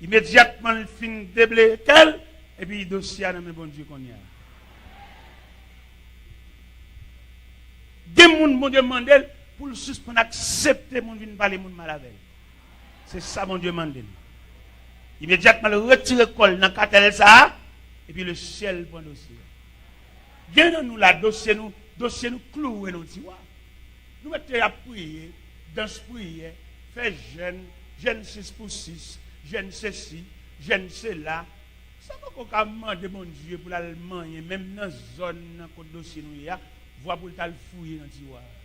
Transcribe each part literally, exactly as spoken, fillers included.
Imedyatman l fin debleye kè l, epi dosye a nan men Bondye kounye a. Gen moun Bondye mande l pou l sispann aksepte moun vin pale moun mal avè l. Se sa Bondye mande l. Imedyatman l retire kò l nan katèl sa a, epi lesyèl pran dosye a. Gen nan nou la, dosye nou, dosye nou klouwe nan tiwa. Nou mete ap priye, dans priyè, fè jèn, jèn sis pou sis, jèn sesi, jèn sela. Sa poko ka mande Bondye pou l al manyen, menm nan zòn nan kot dosye nou ye a, vwa pou l t al fouye nan tiwa a.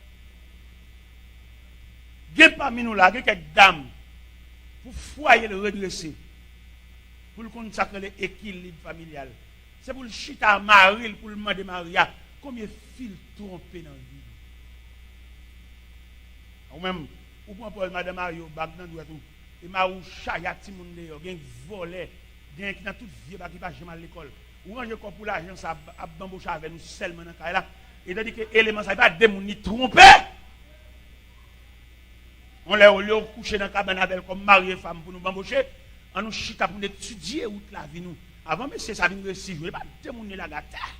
Gen pami nou la, gen kèk dam, pou fwaye l redrese, pou l konn sa k rele ekilib familyal. Se pou l chita a mari l, pou l mande mari a, konbyen fi l twonpe nan vi l. Ou menm, ou pran pòz madan mari w, bag nan dwèt ou, e mari w chaje ak timoun deyò, gen vòlè, gen ki nan tout vye bagay ki pa janm al lekòl. Ou ranje kò w pou lajan sa ap, ap banboche avè nou sèlman nan kay la. E tandike eleman sa, e pa de moun li twonpe. Yon lè, olye w kouche nan kabann avè l kòm mari e fanm pou nou banboche, ann nou chita pou n etidye wout lavi nou. Avan mesye sa vin resi jwe, e pa de moun li lage atè.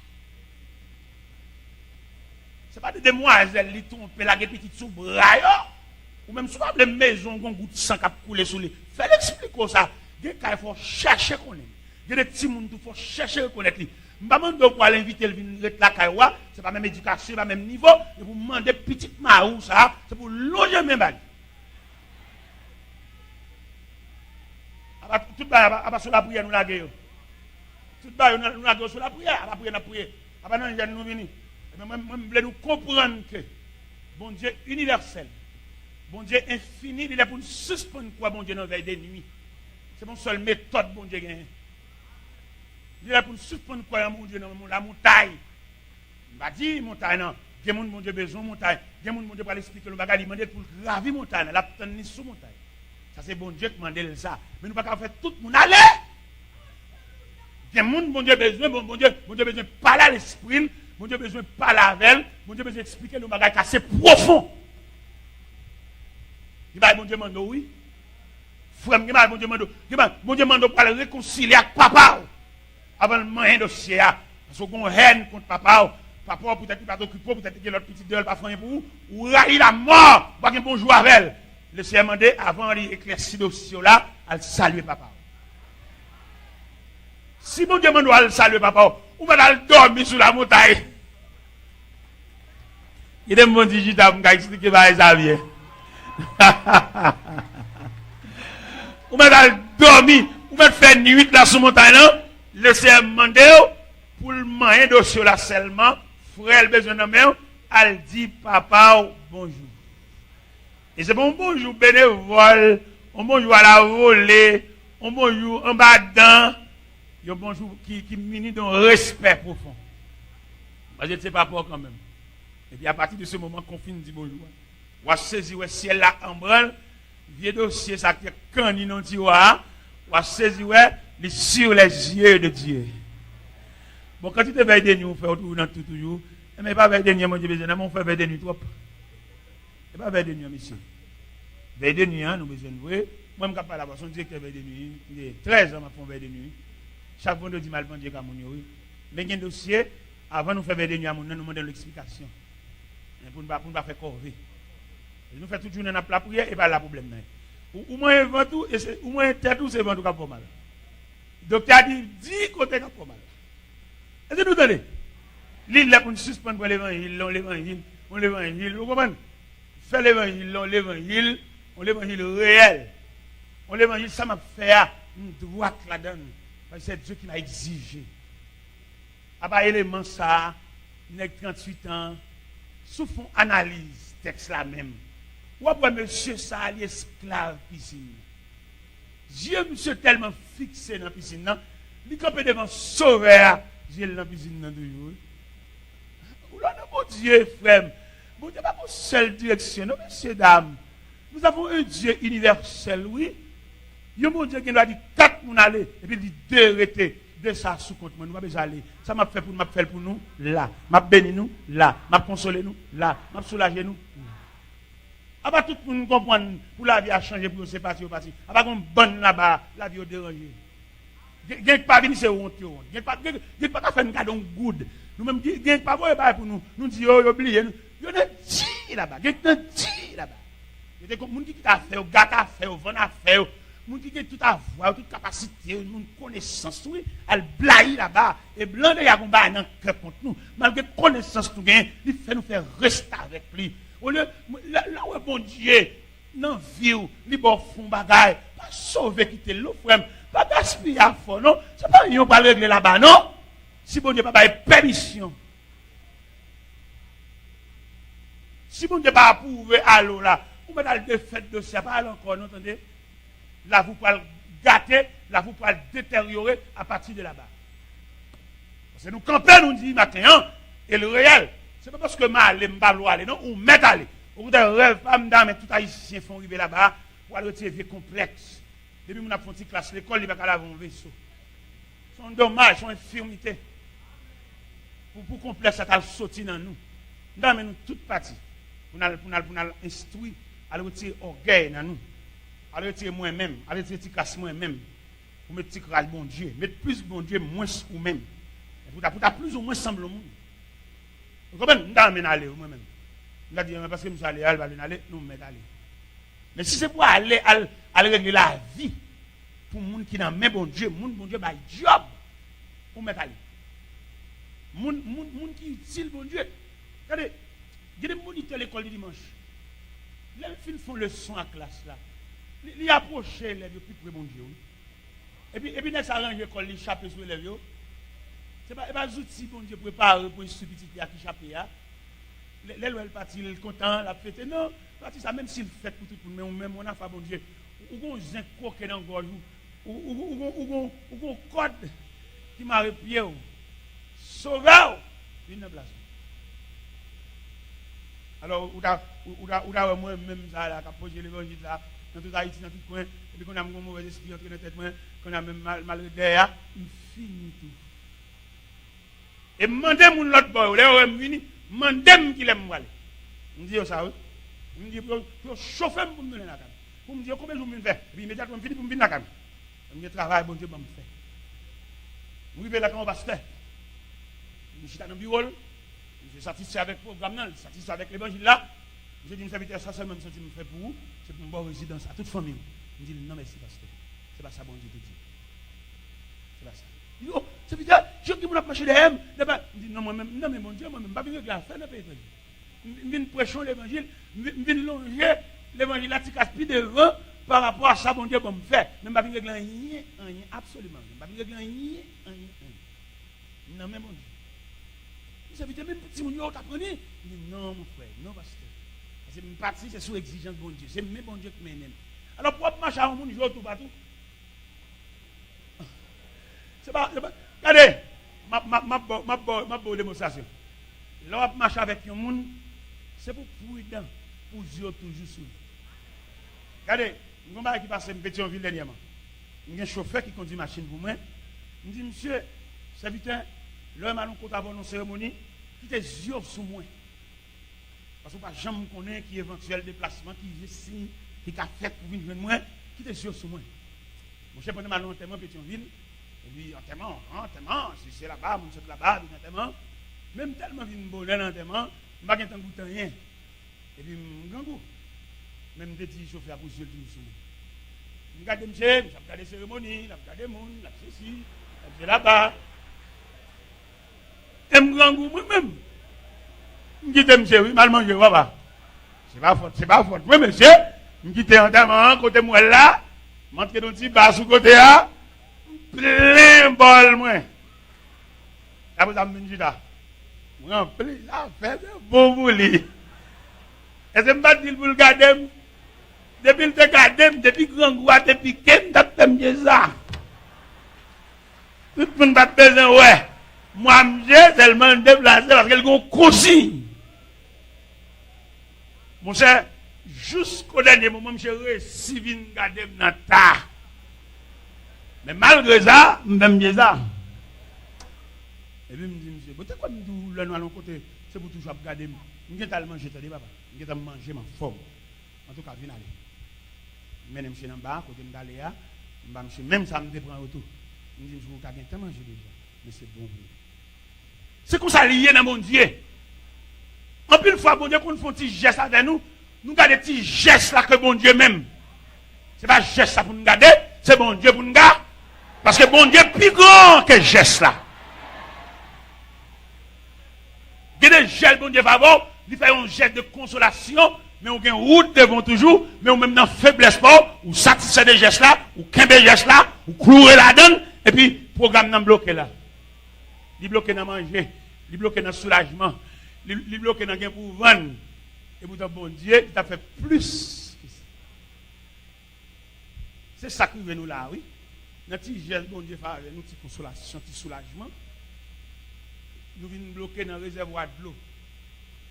Se pa de demwazèl li twonpe, lage pitit sou bra yo. Ou menm, si w pa vle mezon w gon gout san k ap koule sou li, fè l eksplike w sa. Gen kay fò w chèche konnen. Gen de timoun tou fò w chèche rekonèt li. M pa mande w pou al envite l vin ret lakay ou a, se pa menm edikasyon, se pa menm nivo, men pou mande pitit mari w sa a, se pou w lonje men ba li. Apa, tout bagay, apa, apa sou lapriyè nou lage yo. Tout bagay nou, nou lage yo sou lapriyè, apa priyè n ap priye. Apa nan jèn nou vini. Ebyen, mwen, mwen, m vle nou konprann ke Bondye inivèsèl, Bondye enfini, li lè pou n sispann kwè Bondye nan vèy de nwi. Se yon sèl metòd Bondye genyen. Li lè pou n sispann kwè nan Bondye nan lamontay. M pa di montay nan. Gen moun Bondye bezwen montay. Gen moun Bondye pral esplike l yon bagay, li mande l pou l gravi montay nan. L ap tann li sou montay. Sa se Bondye k mande l sa. Men nou pa ka fè tout moun ale. Gen moun Bondye bezwen, bon, Bondye, Bondye bezwen pale a lespri l, Bondye bezwen pale avè l, Bondye bezwen eksplike l yon bagay k ase pwofon. Gen bagay Bondye mande w, wi. Frè m, gen bagay Bondye mande w. Gen bagay Bondye mande w pou al rekonsilye ak papa w avan l manyen dosye a. Paske w gen yon hèn kont papa w. Papa w, poutèt li pa t okipe w, poutèt li gen lòt pitit deyò, li pa fè anyen pou ou. Ou rayi lamò, ou pa gen bonjou avè l. Lesyè mande, avan li eklèsi dosye w la, al salye papa w. Si Bondye mande w al salye papa w, ou mèt al dòmi sou lamontay. Kite m pran ti chita pou m ka eksplike bagay sa byen. Ou mèt al dòmi, ou mèt fè nwit la sou montay lan. Lesyè mande w pou l manyen dosye w la sèlman, frè l bezwen nan men w, al di papa w bonjou. E se pa yon bonjou benevòl, yon bonjou alavole, yon bonjou anba dan, yon bonjou ki, ki mini de yon respè pwofon. Paske se papa w kanmenm. Epi apati de se moman, kon w fin di bonjou a, w a sezi wè syèl la an branl, vye dosye sa ki kanni nan tiwa a, w a sezi wè li sur les yeux de Dieu. Bon, kantite vèy de nwi ou fè, ou toujou nan tou toujou. Enben, e pa vèy de nwi an Bondye bezwen nan, men ou fè vèy de nwi twòp. E pa vèy de nwi an, mesye. Vèy de nwi an, nou bezwen vre. Mwen, m k ap pale avè w, se yon direktè vèy de nwi, wi. Trèz an m ap fè yon vèy de nwi, wi. Chak vandredi, m al pandye ka moun yo, wi. Men gen dosye, avan nou fè vèy de nwi a moun nan, nou mande l yon eksplikasyon. Men pou n pa, pou n pa fè kòve. Nou fè tout jounen n ap lapriyè, e pa la pwoblèm nan ye. Ou, ou manyen vant ou, e se, ou manyen tèt ou, se vant ou k ap fè w mal. Doktè a di, di kote k ap fè w mal. Èske nou tande? Li lè pou n sispann pran levanjil, yon levanjil, yon levanjil, ou konprann? Fè levanjil la yon levanjil, yon levanjil reyèl. Yon levanjil, sa m ap fè a, m dwat ladan l. Paske se Dye ki va egzije. Apa eleman sa a, nèg tranntuit an, si w fè yon analiz tèks la menm, w ap wè mesye sa a, li esklav pisin nan. Zye misye tèlman fikse nan pisin nan, li kanpe devan Sovè a, zye l nan pisin nan toujou, wi. Glwa nan Bondye, frè m. Bondye pa gon sèl direksyon, non, mesye dam. Nous avons un Dieu universel, wi. Yon Bondye gen dwa di kat moun ale, epi l di de rete. De sa sou kont mwen, nou pa bezwen ale. Sa m ap fè pou nou, m ap fè l pou nou la. M ap beni nou la. M ap konsole nou la. M ap soulaje nou la. Apa tout moun konprann pou lavi a chanje pou yo se pati yo pati. Apa gen yon bann laba lavi yo deranje. Gen, gen k pa vini se wont yo wont. Gen k pa, gen, gen k pa ka fè n gade yon goud. Nou menm gen, gen k pa voye bagay pou nou. Nou di yo, yo bliye nou. Yo nan di laba. Gen k nan di laba. Yo te kon moun ki kite afè yo, gate afè yo, vann afè yo. Moun ki gen tout avwa yo, tout kapasite yo, moun konesans wi, al blayi laba. E blan de ya gon bagay nan kè kont nou. Malgre konesans nou genyen, li fè nou fè restavèk li. Olye, lè, lè w wè Bondye nan vi w, li ba w fè yon bagay, pa sove kite l non, frè m. Pa gaspiye afè w non. Se pa yon pral regle laba non. Si Bondye pa bay pèmisyon. Si Bondye pa apwouve ale w la, ou mèt al defèt dosye a, pa al ankò non, tande. Lavi w pral gate, lavi w pral deteryore apati de laba. Paske nou kanpe, nou di maten an, e l reyèl. Se pa paske m ale, m pa vle w ale, non, ou mèt ale. Okontrè, rèv pa m, m ta renmen tout Ayisyen fè yon rive laba pou al retire vye konplèks. Depi moun ap fè yon ti klas lekòl, li pa ka lave yon veso. Se yon domaj, se yon enfimite. Pou, pou konplèks sa ta soti nan nou. M ta renmen nou tout pati. Pou n al, pou n al, pou n al enstwi, al retire ògèy nan nou. Al retire mwen menm, al retire ti kras mwen menm. Pou met ti kras Bondye, met plis Bondye, mwens ou menm. Pou ta, pou ta plizoumwen sanble yon moun. Ou konprann? M ta renmen ale, wi, mwen menm. M ta di, men paske misye ale a, li pa vle n ale, nou mèt ale. Men si se pou ale, al, al regle lavi pou moun ki nan men Bondye, moun Bondye bay djòb, ou mèt ale. Moun, moun, moun ki itil Bondye. Gade, gen de monitè lekòl de dimanch. Lè l fin fè yon leson a klas la, li, li apwoche elèv yo pi pre Bondye, wi. Epi, epi nèg sa ranje kò l, li chape sou elèv yo. Se pa, e pa zouti Bondye prepare pou enstwi pitit li a ki chape a. Lè, lè l wè l pati, l kontan, l ap fete. Non, pati sa, menm si l fèt pou tout moun, men ou menm, ou nan afè Bondye. Ou, ou gon zen koke nan gòj ou. Ou, ou, ou, ou, gon, ou gon kòd ki mare pye w. Sovè w vin nan plas ou. Alò, ou ta, ou, ou ta, ou ta wè mwen menm sa la, k ap preche levanjil la, nan tout Ayiti, nan tout kwen, epi kounye a m gon movèz espri antre nan tèt mwen, kounye a menm mal, mal ret dèyè a, m fini tou. E m mande moun lòt bò yo, lè yo wè m vini, mande m kilè m prale. M di yo sa, wi. M di pou yo, pou yo chofe m pou m tounen lakay m. Pou m di yo konbyen jou m vin fè. Epi imedyatman m fini pou m vin lakay m. M gen travay Bondye ban m fè. M rive lakay yon pastè. M chita nan biwo l. Misye satisfè avèk pwogram nan, li satisfè avèk levanjil la. Misye di m, sèvitè, sa sèlman m santi m fè pou ou, se pou m ba w rezidans a tout fanmi w. M di l, non, mèsi, pastè. Se pa sa Bondye te di. Se pa sa. Li di, o, sèvitè, jan ki moun ap mache dèyè m, lè pa, m di, non, mwen menm, m nan men Bondye, mwen menm, m pa vin regle afè nan peyi etranje. M, m vin preche yon levanjil, m vin, m vin lonje levanjil la ti kras pi devan pa rapò a sa Bondye ban m fè. Men m pa vin regle anyen, anyen, absoliman anyen. M pa vin regle anyen, anyen, anyen. M nan men Bondye. Misye vite, menm pou timoun yo, ou t ap pran li? M di, non, mon frè, non, pastè. Paske m pati, se sou egzijans Bondye. Se men Bondye k mennen m. Alò, pou w ap mache a yon moun, jwe w toupatou. Se pa, se pa, gade, m ap, m ap, m ap ba w, m ap ba w, m ap ba w demonstrasyon. Lè w ap mache avèk yon moun, se pou w pridan, pou zye w toujou sou li. Gade, m gen yon bagay ki pase m Petyonvil dènyèman. M gen chofè ki kondui machin pou mwen. M di, misye, sèvitè, lè w al yon kote avè w nan seremoni, kite zye w sou mwen. Paske w pa janm konnen ki evantyèl deplasman, ki siy ki ka fèt pou vin jwenn mwen, kite zye w sou mwen. Monchè, pandan m al nan antèman Petyonvil, epi antèman, gran antèman, se, se laba, moun sot laba, vin antèman. Men m tèlman vin bonè nan antèman, m pa gentan goute anyen. Epi m grangou. Men m te di chofè a pou zye l toujou sou mwen. M gade misye, misye ap gade seremoni, l ap gade moun, l ap sesi, l ap zye laba. E m grangou mwen menm. M kite misye wi, m al manje wi papa. Se pa fòt, se pa fòt mwen mesye. M kite antèman an kote m wè l la. M antre nan ti ba sou kote a. M plen bòl mwen. Apre sa m vin chita. M ranpli zafè se bon pou li. Èske m pa t di l pou l gade m? Depi l te gade m, depi grangou a te pike m, t ap fè m je sa. Tout moun pa t bezwen wè mwa m je, sèlman l deplase paske l gen yon konsiy. Monchè, jisko dènye moman, misye resi vin gade m nan ta. Men malgre sa, m fè m je sa. Epi m di misye, bon, te kwè m di w lè nou al yon kote, se pou toujou ap gade m. M gentan al manje, tande papa. M gentan manje m anfòm. Antouka, vin ale. M mennen misye nan ba a, kote m t ale a, m ba misye menm sa m te pran yo tou. M di misye, ou ta gentan manje deja, men se bon pou ou. Se konsa li ye nan Bondye. Anpil fwa, Bondye konn fè yon ti jès avè nou, nou gade ti jès la ke Bondye menm. Se pa jès la pou n gade, se Bondye pou n gade. Paske Bondye pi gran ke jès la. Gen de jès Bondye fè avè w, li fè yon jès de konsolasyon, men ou gen wout devan w toujou, men ou menm nan feblès pa w, ou satisfè de jès la, ou kenbe jès la, ou kloure ladan l, epi pwogram nan bloke la. Li bloke nan manje, li bloke nan soulajman, li, li bloke nan gen pou vann. Epoutan Bondye, li t ap fè plis ke sa. Se sa k rive nou la a, wi. Nan ti jès Bondye fè avè nou, ti konsolasyon, ti soulajman, nou vin bloke nan rezèvwa dlo.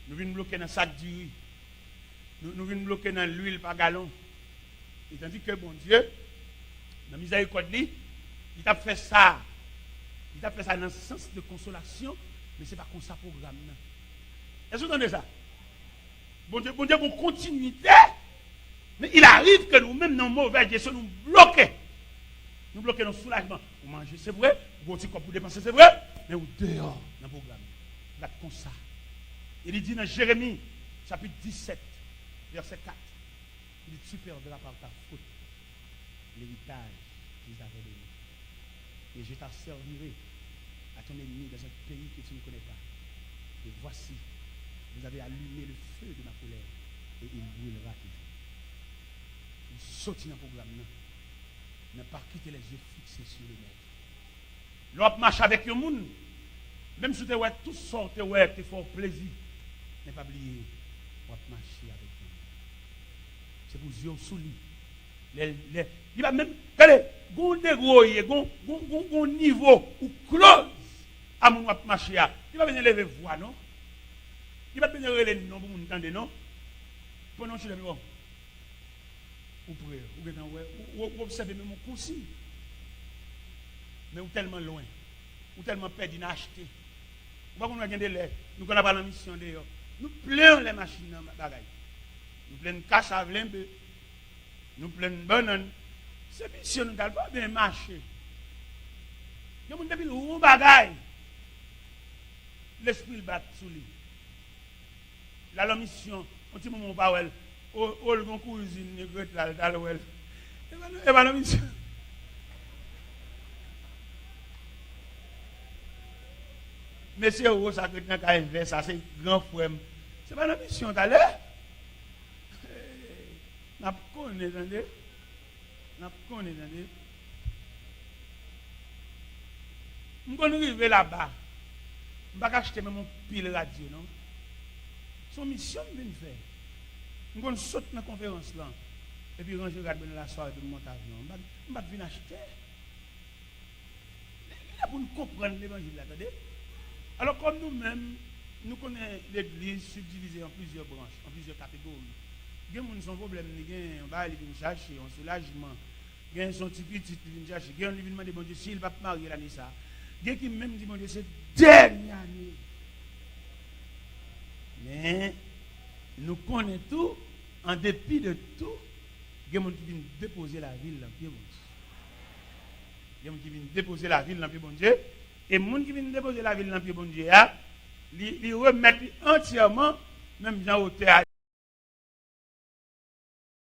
Nou vin bloke nan sak diri. Nou, nou vin bloke nan lwil pa galon. E tandi ke Bondye, nan mizèrikòd li, li t ap fè sa. Li t ap fè sa nan sans de konsolasyon, men se pa konsa pwogram nan. Èske w tande sa? Bondye, Bondye gon kontinite, men il arrive ke nou menm nan movèz jesyon nou bloke. Nou bloke nan soulajman. Ou manje, se vre, ou gon ti kòb pou depanse, se vre, men ou deyò nan pwogram. Gad konsa. E li di nan Jeremi, chapit disèt, vèsè kat, li di, tu perdras par ta faute l'héritage qu'ils avaient donné. Et je t'asservirai à ton ennemi dans un pays que tu ne connais pas. Et voici, vous avez allumé le feu de ma colère, et il brûlera toujours. Ou soti nan pwogram nan, men pa kite les yeux fixés sur le maître. Lè w ap mache avèk yon moun, menm si w te wè tout sa w te wè te fè w plezi, men pa bliye, w ap mache avèk yon moun. Se pou zye w sou li. Lè, lè, li pa menm, gade, gon degre w ye, gon, gon, gon, gon nivo ou close a moun w ap mache a. Li pa bezwen leve vwa, non. Li pa bezwen rele non pou moun tande, non. Pandan w chita, li bon. Ou prè, ou gentan wè, ou, ou, ou obsève menm yon konsiy. Men ou tèlman lwen, ou tèlman pèdi nan achte. Ou pa konn wè gen de lè, nou konn ap al nan misyon deyò. Nou plen anlè machin nan bagay. Nou plen kasav, lenbe. Nou plen bannann. Se misyon nou t al fè, byen mache. Gen moun depi l wè yon bagay, lespri l bat sou li. L al an misyon, yon ti moman ou pa wè l. O, o, l gon kouzin li k ret la, l t al wè l. E pa nan, e pa nan misyon. Mesye Ro sa k ret nan kay vè sa, se gran frè m. Se pa nan misyon w t ale? N ap konnen, tande. N ap konnen, tande. M konn rive laba, m pa ka achte menm yon pil radyo, non. Se yon misyon m vin fè. M konn sot nan konferans lan, epi ranje rad mwen nan lasware, epi m monte avyon. M pa, m pa t vin achte. Li, li la pou n konprann levanjil la, tande. Alò, kòm nou menm, nou konnen legliz sibdivize an plizyè branch, an plizyè kategori. Gen moun se yon pwoblèm li gen, yon bagay li vin chache, yon soulajman. Gen se yon ti pitit li vin chache. Gen yon li vin mande Bondye si l p ap marye lane sa a. Gen ki menm di Bondye se dènye ane. Men, nou konnen tou, an depi de tou, gen moun ki vin depoze lavi l nan pye Bondye. Gen moun ki vin depoze lavi l nan pye Bondye. E moun ki vin depoze lavi l nan pye Bondye a, li, li remèt li antyèman, menm jan otè a